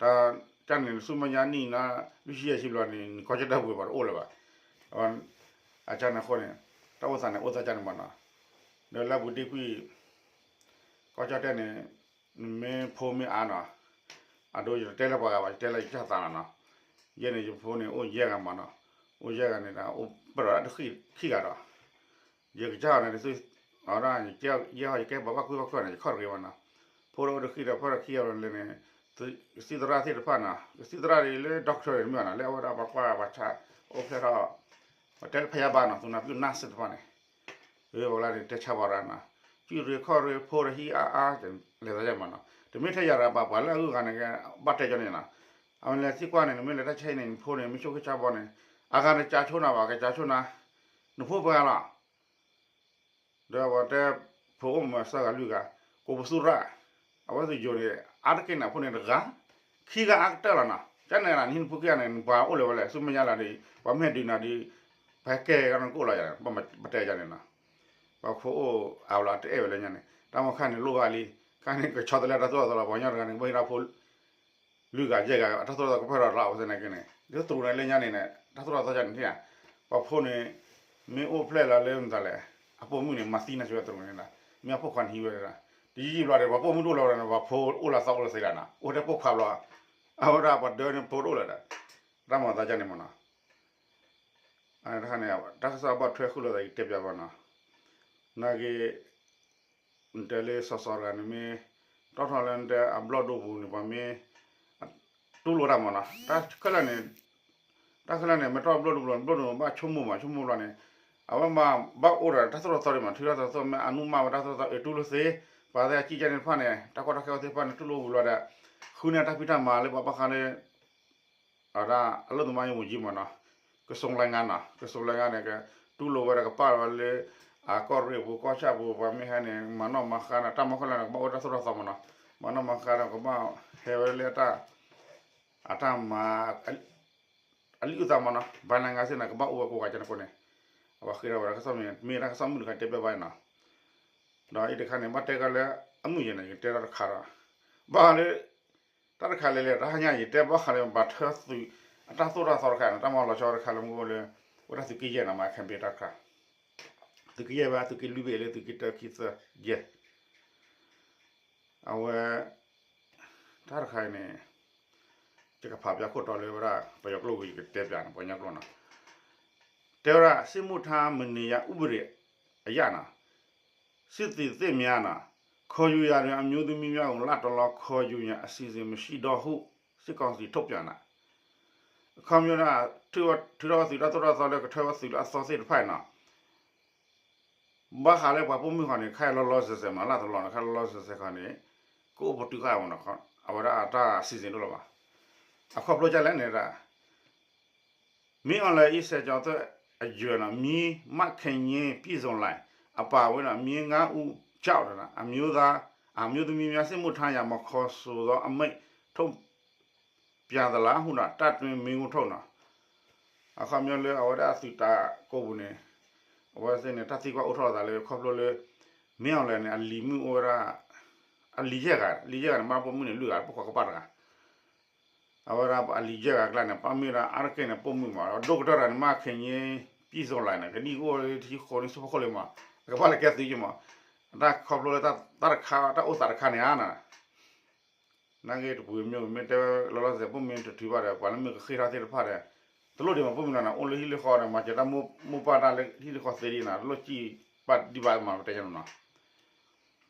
တၢ်ကန့ၣ် ဆူမဲာ်ညါနံၣ်နီၤ လွံၢ်ဆံယဲၢ်ဆံဘျီန့ၣ် နကီၢ်ကၠီၣ်တဲၣ်ပူၤပှၤတအိၣ်လၢၤဘၣ်, အကန့ၣ်အဃိန့ၣ် တၢ်အိၣ်သးန့ၣ် အိၣ်သးကန့ၣ်မးနီၤ, ဒီးလၢအပူၤဒ့ကွံာ် ကီၢ်ကၠီၣ်တဲၣ်န့ၣ် နမ့ၢ်ဖိမ့ၢ်အါနီၤ, အဒိ ယတတဲလၢပှၤဂၤဘၣ် ယတဲလၢယကစၢ်သးလီၤနီၤ, ယဲန့ၣ် ယဖိန့ၣ် အိၣ်ယဲၢ်ဂၤမးနီၤ, အိၣ်ယဲၢ်ဂၤန့ၣ်ဒီး အိၣ်ပၢၢ်ဒီးတၢ်တဃံၣ်ခံဂၤဒီး ယကစၢ်န့ၣ် အဝဲဒၣ် ယကဲ ယဲဟီ ယကဲပှၤဘၣ်ကွံဘၣ်ကွၢ်န့ၣ် ယခီၣ်တဂ့ၤဘၣ်နီၤ, ဖိဒီးအိၣ်တဃံၣ်ဒီး ဖိဒီးခံဂၤဘၣ်လဲၣ်န့ၣ် ကသံၣ်သရၣ်သ့ၣ်တဖၣ်နီၤ, ကသံၣ်သရၣ်ဒ်လၢ doctor န့ၣ်မ့ၢ်နီၤ လၢအဝဲဒၣ်ပှၤကွၢ်ပှၤဆါ အိၣ်ဖျဲၣ်ထီၣ် ပတဲလၢ พยาบาล နီၤ သူနာပြု nurse သ့ၣ်တဖၣ်န့ၣ် ပှၤလၢန့ၣ် တဲဆါပှၤရၤနီၤ, စုရ့ခီၣ်ရ့ဖိဒီးဟံးအါအါ လဲၤသးယဲၢ်မးနီၤ, တမ့ၢ်ထဲယၤရၤဘၣ် ပှၤလၢအဂုၤအဂၤန့ၣ် ကဘၣ်တဲကၠီန့ၣ်နီၤ, အဝဲလဲၤသံကွၢ်န့ၣ် နမ့ၢ်လဲၤတၢ်ဆါဟံၣ်န့ၣ် နဖိန့ၣ် မ့ၢ်ဆိၣ်ဂ့ၤဆါဘီန့ၣ် အဂၤန့ၣ်ကၠးဆိနၤဘၣ် ကၠးဆိနၤ, နဖိပှၤလီၤ ဒီးပှၤတဲ ဖိအိၣ်မးသၢဂၤလွံၢ်ဂၤ, ကိးပသူရၣ်, အဝဲသ့ၣ်ယိၤန့ၣ် အါတက့ၢ်န့ၣ် အဖိန့ၣ်တဂၤ, ခံဂၤအါကတၢၢ်လီၤနီၤ, ကန့ၣ်နဟံၣ်နဖိခံဂၤန့ၣ် နပှၤအိၣ်လၢၤဝဲလဲၣ် ဆူမဲာ်ညါလီၤဒီး ပှၤမ့ၢ်ဟဲဒုးနၤဒီး ပဟဲကဲကန့ၣ်ကအိၣ်လီၤယၤ ဘၣ်တဲယၤန့ၣ်နီၤ, ပှၤဖိအိၣ်အါဘျီတအဲၣ်ဝဲလၢညါန့ၣ် တၢ်မီခါန့ၣ်လိၣ်ဘၣ်လံ, ခါန့ၣ်ကဆီတလဲတၢ်သိၣ်တၢ်သီလီၤ ပှၤကညီတဂၤန့ၣ် ကဘၣ်ဟ့ၣ်ဒၣ်ဖိ လွံၢ်ဂၤယဲၢ်ဂၤ တၢ်သိၣ်တၢ်သီကဖၢၣ်ထီၣ်လီၤ အဝဲသ့ၣ်နာ်က့န့ၣ် ဒ်သိးတရူးန့ၣ်လၢညါန့ၣ် တၢ်သိၣ်တၢ်သီကန့ၣ်ထံၣ်ဧါ, ပှၤဖိန့ၣ် မ့ၢ်အိၣ်ဖျဲၣ်လီၤလၢမတၤလဲၣ် အပိာ်မုၣ်န့ၣ် မၤသံနၤစၢၤဝဲတရူးန့ၣ်ဒီး မ့ၢ်အပိာ်ခွါန့ၣ်ဟံးဝဲဒၣ်, တယံာ်ယံာ်ဘျီဒီး ပှၤပိာ်မုၣ်တအိၣ်လၢၤဝဲဒီး ပှၤဖိအိၣ်လၢသီအိၣ်လၢသ့လီၤနီၤ, အိၣ်ထဲပိာ်ခွါဘျီ, အဝဲဒၣ်ပှၤဒၢန့ၣ်ဖိတအိၣ်လၢၤဒီး တၢ်မၤသးကန့ၣ်မ့ၢ်နီၤ တခါန့ၣ် တၢ်ကစီၣ်အဘၣ်ထွဲဃုာ်လိာ်သး ယတဲပျးဘၣ်နီၤ, နာ်က့ နတဲလၢစီၤစီၤတဂၤန့ၣ်မ့ၢ် တီၣ်ထီၣ်လၢနတဲအဘျီၣ်ဒိပူၤန့ၣ် ပှၤမ့ၢ် တူၢ်လိာ်တၢ်မ့ၢ်နီၤ, တၢ်ခဲလၢာ်န့ၣ် တၢ်ခဲလၢာ်န့ၣ် မ့ၢ်တီၢ်ဘျီၣ်ဒိပူၤ ဘျီၣ်ဒိပူၤဘၣ်ဆိကမိၣ်မး ဆိကမိၣ်ဘျီန့ၣ် အဝဲမၤဘၣ်အိၣ်ဒီးတၢ်သိၣ်တၢ်သီဒံးမး ထုးထီၣ်တၢ်သိၣ်မ့ၢ်အနူၢ်မးဝဲတၢ်သိၣ်တၢ်သီ အတူၢ်လိာ်သ့, ပှၤသ့ၣ်အစံၣ်ကဲန့ၣ်တဖၣ်န့ၣ် တၢ်ကီတၢ်ခဲဝဲသ့ၣ်တဖၣ်န့ၣ် တူၢ်လိာ်ဝံၤလီၤဒီး ဃုန့ၢ်တၢ်ဖံးတၢ်မၤလၢပှၤဘၣ်ဃးလၢ အဝဲဒၣ်အလီၢ်သးမၤယမူၤကၠံမးနီၤ, ကစိၤလၢငါနီၤ ကစိၤလၢငါန့ၣ် ကတူၢ်လိာ်ဝဲဒီးကပာ်ဝဲလၢ အကီၢ်ရ့ၣ်ပူၤ ကီၢ်ဆၣ်ပူၤ ပှၤမ့ၢ်ဟဲန့ၣ် မၤနီၣ်မၤဃါန့ၣ် တၢ်မၤခဲလၢာ်န့ၣ် ကဘၣ်အိၣ်တၢ်သိၣ်တၢ်သီမးနီၤ, မၤနီၣ်မၤဃါန့ၣ် ကဘၣ်ဟဲဝဲလၢတၢ် အတၢ်မၤ အလံာ်အုၣ်သးမးနီၤ, ဘၣ်လၢငါစ့ၢ်န့ၣ် ကဘၣ်အိၣ်ဝဲကိးဂၤကန့ၣ်အဃိန့ၣ်, အဝဲဃ့ထီၣ်ဝဲဒၣ်တၢ်ကစီၣ်မ့ၢ် မ့ၢ်တၢ်ကစီၣ်မုၣ်တခါတဲဘၣ်ဘၣ်နီၤ, ဒီးအံၤတခါန့ၣ် ဘၣ်တဲကလၢအမုၢ်ယဲၢ်န့ၣ် ယကတဲတၢ်တခါဒီး ဘၣ်ဃးလၢ တၢ်တခါလဲၤလဲၤ တဟါညါ ယတဲဘၣ်ဃးလၢဘၣ်ထၢသုး အတၢ်သိၣ်တၢ်သီတခါန့ၣ် တၢ်မၤလီၤဆီတခါလၢမူလၢ ဝဲဒၣ်သုးက့ယဲၢ်နီၤ မၤခဲဘ့တၢ်တခါ သုးက့ယဲၢ်ဘၣ် သုးက့လွံၢ်ဘ့ၣ်လၢသုးက့တၢခံသၢယဲၢ် အဝဲ တၢ်တခါအံၤန့ၣ် ယကဖးပၠးခိၣ်တီလၢဝဲဒၣ် ပယီၤကျိာ်ဝံၤ ယကတဲပၠးန့ၣ် ပှၤကညီကျိာ်နီၤ တဲဝဲဒၣ် စစ်မှုထမ်းမနေရဥပဒေအရနီၤ စစ်သည်သင့်မြတ်နီၤ ခေါ်ယူရာတွင် အမျိုးသမီးများကို လတ်တလော ခေါ်ယူရန် အစီအစဉ်မရှိတော့ဟု စစ်ကောင်စီ ထုတ်ပြန်တာ အခီပညီဒၣ် ထုးထီၣ်ဝဲသုးတၢ်သိၣ်တၢ်သီလၢကထၢဝဲသုးလၢအသီသ့ၣ်တဖၣ်နီၤ ဘၣ်ဃးလၢပှၤပိာ်မုၣ်ခီန့ၣ် ခဲအံၤလီၤလီၤဆဲးဆဲးမး လၢတလီၤန့ၣ် ခဲလီၤလီၤဆဲးဆဲးခီန့ၣ် ကအိၣ်ပတုာ်ဃာ်မးနီၤ အဝဲဒၣ်အတၢ် စီစဉ် ဒိၣ်လီၤဘၣ် အခီဖျိကလဲၣ်န့ၣ်ဒၣ် မင်းအောင်လှိုင် အံၤစဲးကီၤသၢအယွဲၢ်နီၤ မင်း မခ့ၣ်ညင်း ပြည်စုံလင် အပါအဝင်နီၤ မင်းငါးဦးကြောင့် အမျိုးသား အမျိုးသမီးများ စစ်မှုထမ်းရန် မခေါ်ဆိုသော အမိန့်ထုတ်ပြန်သလားဟုနီၤ တပ်တွင်းမေးခွန်းထုတ်နီၤ အခီပညီလၢအဝဲဒၣ်အသုးတၢ်ကိးပူၤန့ၣ် အဝဲသ့ၣ်န့ၣ် တၢ်သံကွၢ်အိၣ်ထီၣ်လိာ်သးလၢခီဖျိလၢ မင်းအောင်လှိုင်န့ၣ် အလံၤမုၣ်အိၣ်ဝဲဒၣ် အလံၤယဲၢ်ဂၤ လံၤယဲၢ်ဂၤန့ၣ် မ့ၢ်ပိာ်မုၣ်န့ၣ် လွံၢ်ဂၤပိာ်ခွါကပၣ်တဂၤ အဝဲဒၣ်အလံၤယဲၢ်ဂၤအကျါန့ၣ် ပၣ်မ့ၢ်ဒၣ်အါတက့ၢ်န့ၣ် ပိာ်မုၣ်မး ဒိၣ်ကတၢၢ်တဂၤန့ၣ် မ့ၢ်ခ့ၣ်ညင်း ပြည်စုံလင်န့ၣ် ကနံၣ်အိၣ်လၢတဆံဃိးနံၣ်ဆံဖိဃိလံမး အကဘၣ်လဲၤကဲသုးက့မး တၢ်ခီဖျိလၢတၢ်တခါ တၢ်အိၣ်သးတခါန့ၣ်ဧါနီၤ နာ်က့တပူၤမ့ၢ် မ့ၢ်တဲဝဲလီၤလီၤဆဲးဆဲး ပိာ်မုၣ်တထုးဘၣ်ဒီး ပှၤလၢမ့ၢ်ကဃ့ၢ်ထီၣ်သ့ၣ်တဖၣ်ဒီး တလိၣ်ဒံးမး ပိာ်မုၣ်လီၤနီၤ အိၣ်လၢဟံၣ်လၢဃီဒီး မၤစၢၤတၢ်မိၢ်ပၢ်တၢ်လၢဟံၣ်လၢဃီသ့ဒံးနီၤ တလိၣ်စံးဘၣ်ဒံးဘၣ်မး ပတဲယဲၢ်နီၤ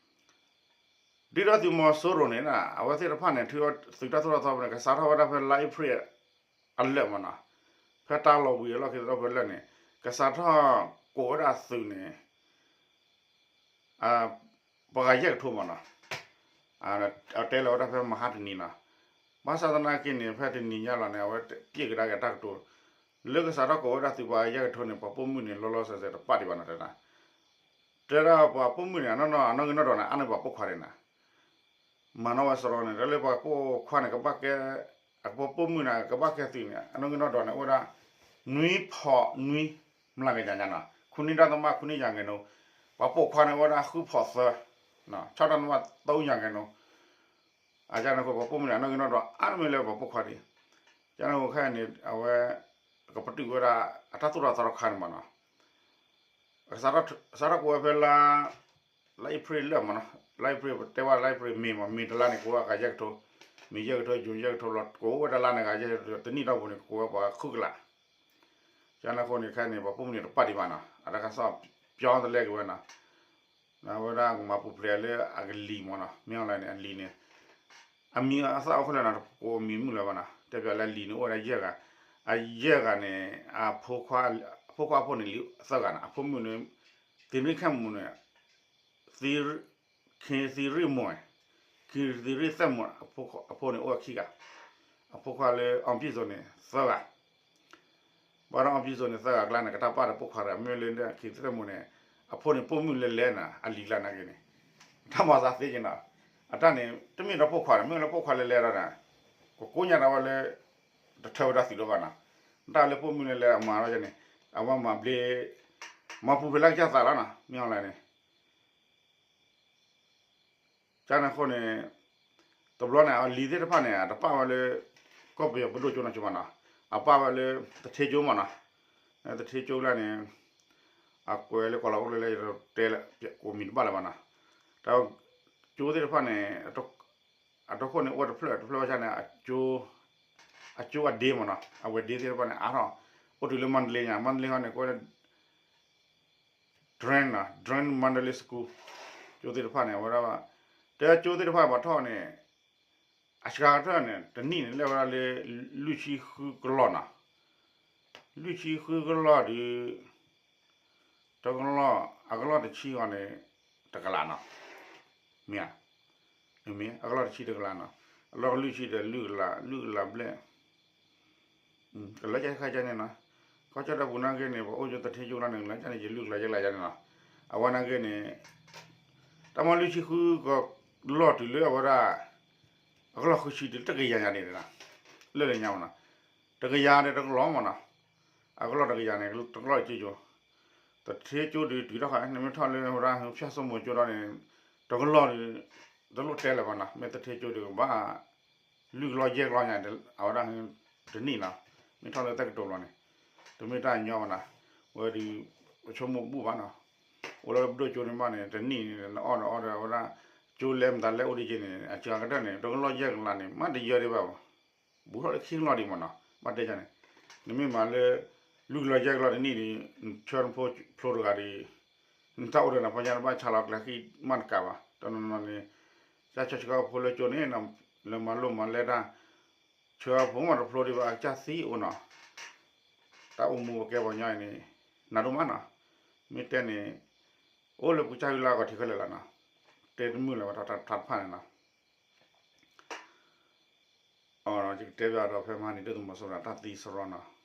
ဒ်သိးသုးမီၤစိရိၤန့ၣ် အဝဲသ့ၣ်တဖၣ်န့ၣ် ထုးသုးတၢ်သိၣ်တၢ်သီဖဲန့ၣ် ကစးထီၣ်ဝဲဒၣ်ဖဲလါအ့ဖြ့ၣ်အလၢာ်မးနီၤ ဖဲတၢ်လီၤဝံၤအလီၢ်ခံသရီဖဲလၢာ်န့ၣ် ကစးထီၣ်ကိးဝဲဒၣ်သုးန့ၣ် ပှၤဂၤယဲၢ်ကထိမးနီၤ အတဲလီၤဝဲဒၣ်ဖဲမဟါတနံၤနီၤ ဘၣ်ဆၣ်သနာ်က့န့ၣ် ဖဲတနံၤညါလီၤန့ၣ် အဝဲပျဲကဒါက့ၤတၢ်ကတိၤ လၢကစးထီၣ်ကိးဝဲဒၣ်သုးပှၤဂၤယဲၢ်ကထိန့ၣ် ပှၤပိာ်မုၣ်န့ၣ် လီၤလီၤဆဲးဆဲးတပၣ်ဒံးဘၣ်နီၤ တဲဒၣ် တဲဒၣ်ပှၤပိာ်မုၣ်န့ၣ် အနီၢ်နီၢ်အနီၣ်ဂံၢ်နီၣ်ဒွးန့ၣ် အါန့ၢ်ပှၤပိာ်ခွါန့ၣ်နီၤ မၤနီၣ်ဝဲစရီန့ၣ် တၢ်လၢပှၤပိာ်ခွါန့ၣ် ကဘၣ်ကဲ အပှၤပိာ်မုၣ်န့ၣ် ကဘၣ်ကဲသုးန့ၣ် အနီၣ်ဂံၢ်နီၣ်ဒွးန့ၣ် အိၣ်ဝဲဒၣ် နွံဖီးနွံ မျးကယၤညါနီၤ ခုနစ်ဒသမ ခုနစ်ရာခိုင်နှုန်း ပှၤပိာ်ခွါန့ၣ် အိၣ်ဝဲဒၣ်ဃုဖီးသၢ ခြောက်ဒသမသုံးရာခိုင်နှုန်း အကန့ၣ်အဃိ ပှၤပိာ်မုၣ်န့ၣ် အနီၣ်ဂံၢ်နီၣ်ဒွးအါတမံၤလၢပှၤပိာ်ခွါဒံး ကန့ၣ်အဃိခဲအံၤန့ၣ် အဝဲ ကပတုာ်ဝဲဒၣ် အတၢ်သိၣ်တၢ်သီတခါန့ၣ်မးနီၤ စးထီၣ်ကိးဝဲဖဲလါ လါအ့ဖြ့ၣ်လၢာ်မးနီၤ လါအ့ဖြ့ၣ် ပတဲဝဲလါအ့ဖြ့ၣ် မ့ၢ်မး မ့ၢ်တလါန့ၣ် ကိးဝဲအဂၤယဲၢ်ကထိ မ့ၢ်ယဲၢ်ကထိ ယိၤယဲၢ်ကထိလီၤ ကိးဝဲတလါန့ၣ် အဂၤယဲၢ်ကထိ တနံၣ်ဒီးပူၤန့ၣ် ကိးဝဲပှၤဃုကလး ကန့ၣ်အဃိန့ၣ် ခဲအံၤန့ၣ် ပှၤပိာ်မုၣ်န့ၣ် တပၣ်ဒံးဘၣ်နီၤ အတၢ်ကစီၣ်ပျီတလဲက့ၤဝဲနီၤ အဝဲဒၣ်မၤပူၤဖျဲးလၢအကလံၤမးနီၤ မ့ၢ်အီၤလဲၣ်န့ၣ် အလံၤန့ၣ် အမံၤအသၣ်အိၣ်ဖဲလဲၣ်နီၤ ကိးမံၤမုၣ်လၢၤဘၣ်နီၤ တဲပၠးလၢအလံၤန့ၣ် အိၣ်ဝဲဒၣ်ယဲၢ်ဂၤ အယဲၢ်ဂၤန့ၣ် အဖိခွါအဖိန့ၣ်လံသၢဂၤနီၤ အဖိမုၣ်န့ၣ် သံရ့ၣ်ခဲမုၣ်န့ၣ် သံ ခင်သီရိမွန် ခင်သီရိသက်မွန် အဖိန့ၣ် အိၣ်ဝဲခံဂၤ အဖိခွါလၢ အောင်ပြည့်စုံန့ၣ် သၢဂၤ ဘၣ်ဒီး အောင်ပြည့်စုံန့ၣ် သၢဂၤအကျါန့ၣ် ကတၢ်ပာ်ဒီးပိာ်ခွါဒီး မ့ၢ်လၢ ခင်သီရိသက်မွန်န့ၣ် အဖိန့ၣ် ပိာ်မုၣ်လဲၤလဲၤနီၤ အလံၤကျါနာ်က့န့ၣ် တၢ်မၤသးသ့က့ၤနီၤ အတၢ်န့ၣ် တမ့ၢ်ဒီးပိာ်ခွါန့ၣ် မ့ၢ်လၢပိာ်ခွါလဲၤလဲၤဒီးနီၤ ကကိညါဒီးဝဲလၢ တထၢဝဲဒၣ်သုးဒီးဘၣ်နီၤ တၢ်လၢပိာ်မုၣ်လဲၤလဲၤအမၤလီၤန့ၣ် အဝဲမၤဘျ့ မၤပူၤဖျဲးလၢကစၢ်သးလီၤနီၤ မ့ၢ်အီၤလဲၣ်န့ၣ် ကန့ၣ်အဃိန့ၣ် တဘျီန့ၣ် အလံၤသ့ၣ်တဖၣ်န့ၣ် အတပာ်ဝဲလၢ ကီၢ်ပယီၤပဒိၣ်ကၠိနီၤကၠိဘၣ်နီၤ အပာ်ဝဲလၢ သူဌေးကၠိမးနီၤ သူဌေးကၠိလၢန့ၣ် အကွဲးလၢကီၢ်လီၤအိၣ်လၢလၢ ယတဲလၢ ကိးမံၤတဘၣ်လၢၤဘၣ်နီၤ တၢ်ကၠိသ့ၣ်တဖၣ်န့ၣ် အတခိၣ်န့ၣ် အိၣ်ဝဲတဖျၢၣ်တဖျၢၣ်ဘၣ်ဆၣ်န့ၣ် အကၠိအဒ့မးနီၤ အဝဲဒ့သ့ၣ်တဖၣ်န့ၣ် အါထီၣ် အိၣ်တုၤလၢမါဒလ့ညါ မါဒလ့ဟီန့ၣ် ကဝဲ Dream နီၤ Dream Mandalay School ကၠိသ့ၣ်တဖၣ်န့ၣ် အဝဲဒၣ် တဲကၠိသ့ၣ်တဖၣ်ဘၣ်ထီၣ်န့ၣ် အစှၤကတၢၢ်န့ၣ် တနံၣ်န့ၣ် လဲၤဝဲဒၣ်လၢ လွံၢ်ဆံဃုကလီၢ်နီၤ လွံၢ်ဆံဃုကလီၢ်ဒီး တကလီၢ် အကလီၢ်တဆံဂီၤန့ၣ် တကလးနီၤ မ့ၢ်ဧါ မ့ၢ်အကလီၢ်တဆံတကလးနီၤ အလီၢ်လွံၢ်ဆံဒီးလွံၢ်ကလး လွံၢ်ကလးဘျဲၣ် ကလၢကခါကန့ၣ်နီၤ ကီၢ်ကၠီၣ်တဲၣ်ပူၤနာ်က့န့ၣ် ပှၤအိၣ်ကၠိသူဌေးကၠိလီၤန့ၣ် ကလၢကန့ၣ် ယလွံၢ်ကလးယဲၢ်ကလးယဲၢ်န့ၣ်နီၤ အဝဲနာ်က့န့ၣ် တၢ်မ့ၢ်လွံၢ်ဆံဃုကလီၢ်တုၤလၢအဝဲဒၣ် အကလီၢ်ဃုဆံတုၤတကယၤညါန့ၣ် လၢလၢညါမ့ၢ်နီၤ တကယၤဒီးတကလီၢ်မ့ၢ်နီၤ အကလီၢ်တကယၤန့ၣ် တကလီၢ်ကၠိကၠိ သထ့ကၠိဒုးတုၤထီၣ်ဃီ နမ့ၢ်ထီၣ်လၢဝဲဒၣ်ဖၠၣ်စိမိၤကၠိဒီးန့ၣ် တကလီၢ်ဒီး တလိၣ်တဲလၢၤဘၣ်နီၤ, မ့ၢ်သထ့ကၠိဒုးဘၣ် လွံၢ်ကလီၢ်ယဲၢ်ကလီၢ်ညါ အဝဲဒၣ် တနံၣ်နီၤ, မ့ၢ်ထီၣ်လၢတၢ်ကတိၤလီၤန့ၣ် တမ့ၢ်တၢ်ညီဘၣ်နီၤ, ဝဲဒုး ပဆိကမိၣ်ဘူၣ်ဘၣ်နီၤ, အိၣ်လၢပဒိၣ်ကၠိန့ၣ်မးန့ၣ် တနံၣ်န့ၣ် နအီၣ်ဒီးအီၣ်ဒီးဝဲဒၣ် ကၠိလဲမတၤလဲအိၣ်ဒံးက့န့ၣ် အစှၤကတၢၢ်န့ၣ် တကလီၢ်ယဲၢ်ကလီၢ်န့ၣ် မ့ၢ်တယၢဒံးဘၣ်ဘၣ် ဘူးထီၣ်လၢခံကလီၢ်ဒံးမးနီၤ, ဘၣ်တဲန့ၣ် နမ့ၢ်မၤလၢ လွံၢ်ကလီၢ်ယဲၢ်ကလီၢ်တနံၣ်ဒီး နဆှၢနဖိဖျိတဂၤဒီး နတၢ်အိၣ်ဒီးနၤဖီညါ နဘၣ်ဆါလီၤကျဲဃံမးတကးဘၣ်, တနီၤနီၤန့ၣ် တၢ်ဆှၢဆှၢဖိလၢကၠိန့ၣ် လၢမၤလိမၤလဲတၢ် ဆှၢဖိမးတဖျိဒံးဘၣ် ကစၢ်သံအိၣ်နီၤ, တၢ်အိၣ်မူပကဲပှၤကညီအံၤန့ၣ် နၤဒိၣ်မးနီၤ, မ့ၢ်တဲန့ၣ် အိၣ်လၢပကစၢ်ဂံၢ်လၢအဂီၢ်ထံးခဲလၢာ်လီၤနီၤ, တဲတမုာ်လၢၤဘၣ်တၢ်တဖၣ်န့ၣ်နီၤ, ယကတဲဘၣ်ဒီးဖဲမဟါန့ၣ် ဒုၣ်ဒါသုးမီၤစိရိၤတၢ်သံစရီနီၤ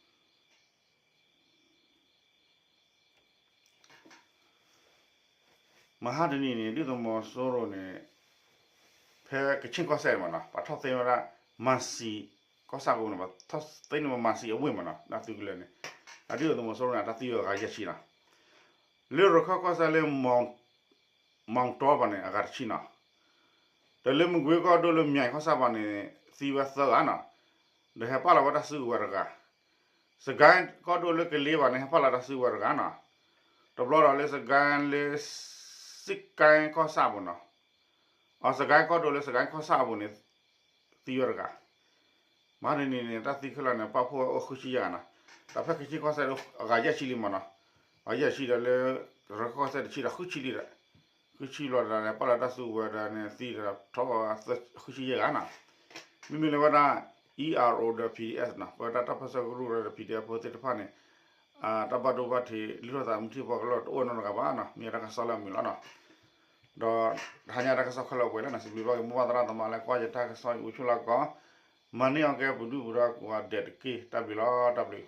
မဟါတနံၤန့ၣ် ဒုၣ်ဒါသုးမီၤစိရိၤန့ၣ် ဖဲကခ့ၣ်ကီၢ်စဲၣ်မးနီၤ ပှၤထီၣ်သ့ဝဲဒၣ် မၤစံၤကီၢ်ဆၣ်ကအိၣ်န့ၣ် ပှၤထီၣ်သ့န့ၢ်ဝဲမၤစံၤအဝ့ၢ်မးနီၤ ဒုၣ်ဒါသုးကလၢၤန့ၣ်, အဒုၣ်ဒါသုးမီၤစိရိၤန့ၣ် တၢ်သံဝဲအဂၤယဲၢ်ဆံနီၤ, လၢရခၢၣ်ကီၢ်စဲၣ်လၢ မီၣ်တီပၤန့ၣ် အဂၤတဆံနီၤ, ဒီးလၢမကွ့ကီၢ်ဒိၣ်လၢ မၠဲၣ်ကီၢ်ဆၣ်ပၤန့ၣ် သံဝဲသၢဂၤနီၤ, ဒီးဟဲပာ်လီၤဝဲတၢ်စုကဝဲၤတဂၤ, စကဲကီၢ်ဒိၣ်လၢကလ့ပၤန့ၣ် ဟဲပာ်လီၤတၢ်စုကဝဲၤတဂၤနီၤ, တဘျီဒီးလၢစကဲလၢ စကဲကီၢ်ဆၣ်ပူၤနီၤ, အစကဲကီၢ်ဒိၣ်လၢစကဲကီၢ်ဆၣ်အပူၤန့ၣ် သံဝဲတဂၤ မၤတနံၤန့ၣ် တၢ်သံခဲလၢာ်န့ၣ် ပာ်ဖှိၣ်ဝဲအိၣ်ဃုဆံယဲၢ်ဂၤနီၤ, ဒီးဖဲကခ့ၣ်ကီၢ်စဲၣ်အဂၤယဲၢ်ဆံလံမးနီၤ, အဂၤယဲၢ်ဆံဒီးလၢ ရခၢၣ်ကီၢ်စဲၣ်တဆံဒီးဃုဆံလံဒီး, ဃုဆံဘျီဒီး ပာ်လီၤတၢ်စုကဝဲၤဒီးန့ၣ် သံဒီးထီၣ်ဃုဆံယဲၢ်ဂၤနီၤ, မ့မ့ၢ်လၢဝဲဒၣ် အံၤအါရိး ဒီး ပီၣ်ဒံၣ်အ့ၣ် နီၤ ပဝဲဒၣ်တၢ်ပၢၢ်ဆၢကရူၢ်ဒီး ပီၣ်ဒံၣ်အ့ၣ် ဖိသ့ၣ်တဖၣ်န့ၣ် တၢ်ဘၣ်ဒိဘၣ်ထံး လုၢ်ထီၣ်သးမုၢ်ထံၣ်ဖီကလီၢ်တအိၣ်နီတဂၤဘၣ်နီၤ, မ့ၢ်တၢ်ကစီၣ်လၢအမုာ်လီၤနီၤ, ဒီးတဟါညါတၢ်ကစီၣ်ခဲလၢာ်ပှဲၤလံနီၤ, စံးဘျုးဘၣ်က့ၤမိၢ်ပၢ်သရၣ်သမါလၢကွၢ်ယတၢ်ကစီၣ်အံၤအိၣ်ဆူၣ်လၢကီး, မၤန့ၢ်အီၤကဲပဒုၣ်ပဒါကိးဂၤဒဲးတက့ၢ်, တၢ်ဘျုးလီၤ တၢ်ဘျုး